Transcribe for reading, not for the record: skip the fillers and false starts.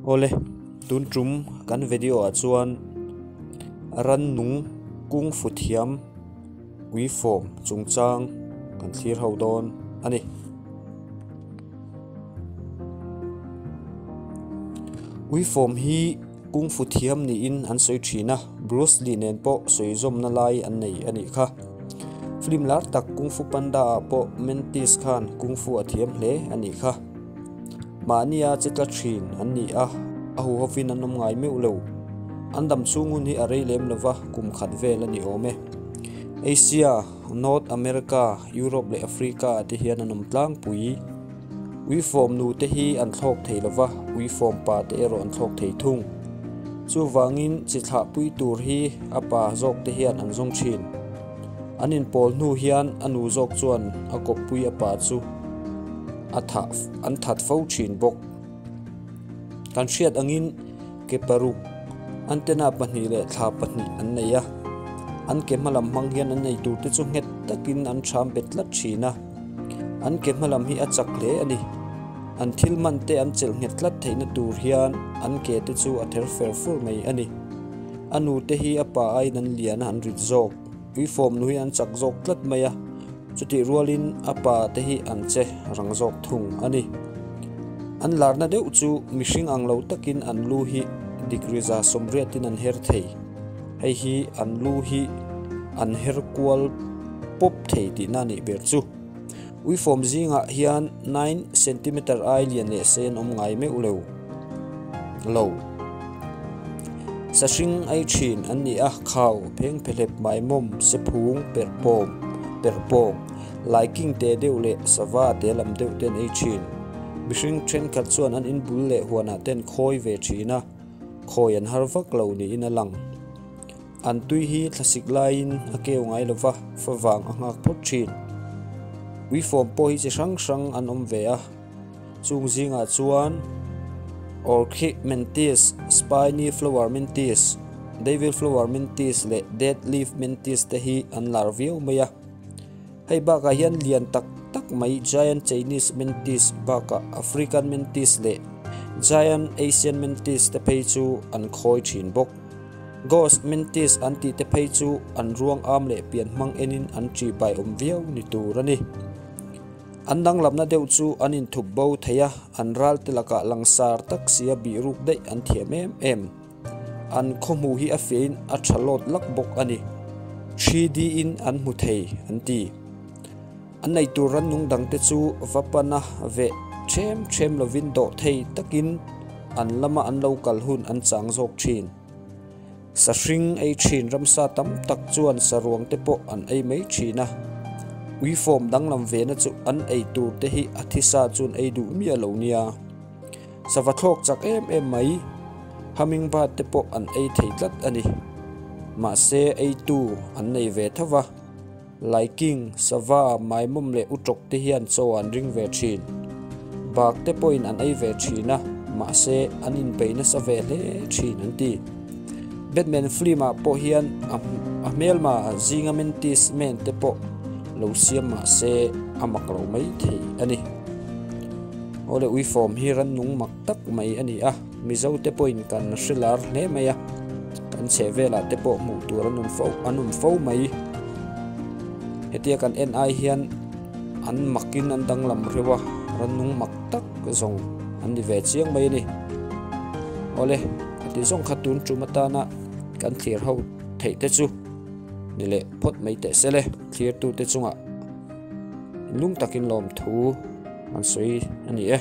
Awle, tun tum kan video ah chuan rannung kung fu thiam uifawm chungchang kan thlir ho dawn a ni. Uifawm hi kung fu thiam niin an sawi thin a, Bruce Lee nen pawh sawi zawmna lai an nei a nih kha. Film lar tak Kung Fu Panda ah pawh Mantis khan kung fu a thiam hle a nih kha. Mahnia che tla thin an ni a, a huhovin an awm ngai meuh lo. An dam chhung hun hi a rei lem lova, kum khat vel a ni awm e. Asia, North America, Europe leh Africa ah te hian an awm tlangpui. Uifawm nu te hi an thlawk thei lova, uifawm pa te erawh an thlawk thei thung. Chuvangin chi thlahpui tur hi a pa zawk te hian an zawng thin. An inpawl hnu hian a nu zawk chuan a kawppui a pa chu a thah an that fo thin bawk. Kan hriat angin ke paruk, antenna pahnih leh thla pahnih an nei a. An ke hmalam hmang hian an nei tur te chu nghet takin an ṭham bet tlat thin a. An ke hmalam hi a chak hle a ni. An thil man te an chelh nghet tlat theihna tur hian an ke te chu a ther fer fur mai a ni. A nu te hi a pa aiin an lian a, an rit zawk. Uifawm nu hi an chak zawk tlat mai a, chutih rualin a pa te hi an che rang zawk thung a ni. An larna deuh chu mihring ang lo takin an lu hi degree 80% an her thei. Hei hi an lu hi an her kual pawp thei tihna a nih ber chu. Uifawm zingah hian 9 centimeter ai lian leh sei an awm ngai meuh lo lo. Sahring ei thin an ni a, khau, phengphehlep, maimawm, sephung, perhpawm, perhpawng, laiking te deuh leh sava te lam deuh te an ei thin. Mihring thenkhat chuan an inbul leh huanah te an khawi ve thin a, khawi an har vak lo niin a lang. An tui hi thlasik laiin a keu ngai lo va, favang a nghak phawt thin. Uifawm pawh hi chi hrang hrang an awm ve a, chung zingah chuan Orchid Mantis, Spiny Flower Mantis, Devil Flower Mantis leh Dead Leaf Mantis te hi an lar viau mai a. Hei bakah hian lian tak tak mai Giant Chinese Mantis bakah African Mantis leh Giant Asian Mantis te phei chu an khawi thin bawk. Ghost Mantis an tih te phei chu an ruang am leh pian hmang enin an ṭih bai awm viau ni tur a ni. An danglamna deuh chu an inthup bo thei a, an ral te lakah langsar tak sia bih ruk daih an thiam em em. An khawhmuh hi a fiahin a ṭha lawt lak bawk a ni. 3D in an hmu thei an ti. An nei tur rannung dangte chu va pana veh ṭhem ṭhem lovin dawh thei takin an lama an lo kal hun an chang zawk ṭhin. Sahring ei ṭhin ramsa tam tak chuan saruang te pawh an ei mai ṭhin a. Uifawm danglam vena chu an ei tur te hi a thisa chuan ei duh miah lo nia. Sava thlawk chak em em mai, hummingbird te pawh an ei thei tlat a ni. Mahse eitu an nei ve tho va. Laiking, sava, maimawm leh utawk te hian chaw an ring ve thin. Bak te pawhin an ei ve thin a, mahse an inbei nasa ve hle thin an ti. Batman film ah pawh hian a hmelma zinga Mantis Man te pawh lo siam mahse a mak lo mai thei a ni. Awle uifawm hi rannung mak tak mai a ni a. Mizo te pawhin kan hre lar hle mai a, kan chheh velah te pawh hmuh tur an awm fo an awm fo mai. Hetia kan en ai hian an makin an danglam reuh a, rannung mak tak zawng an ni ve chiang mai a ni. Awle, a ti zawng kha tun tum atana kan thlir ho theih te chu ni leh phawt mai teh se le, thlirtute chungah lung takin lawmthu an sawi a ni e.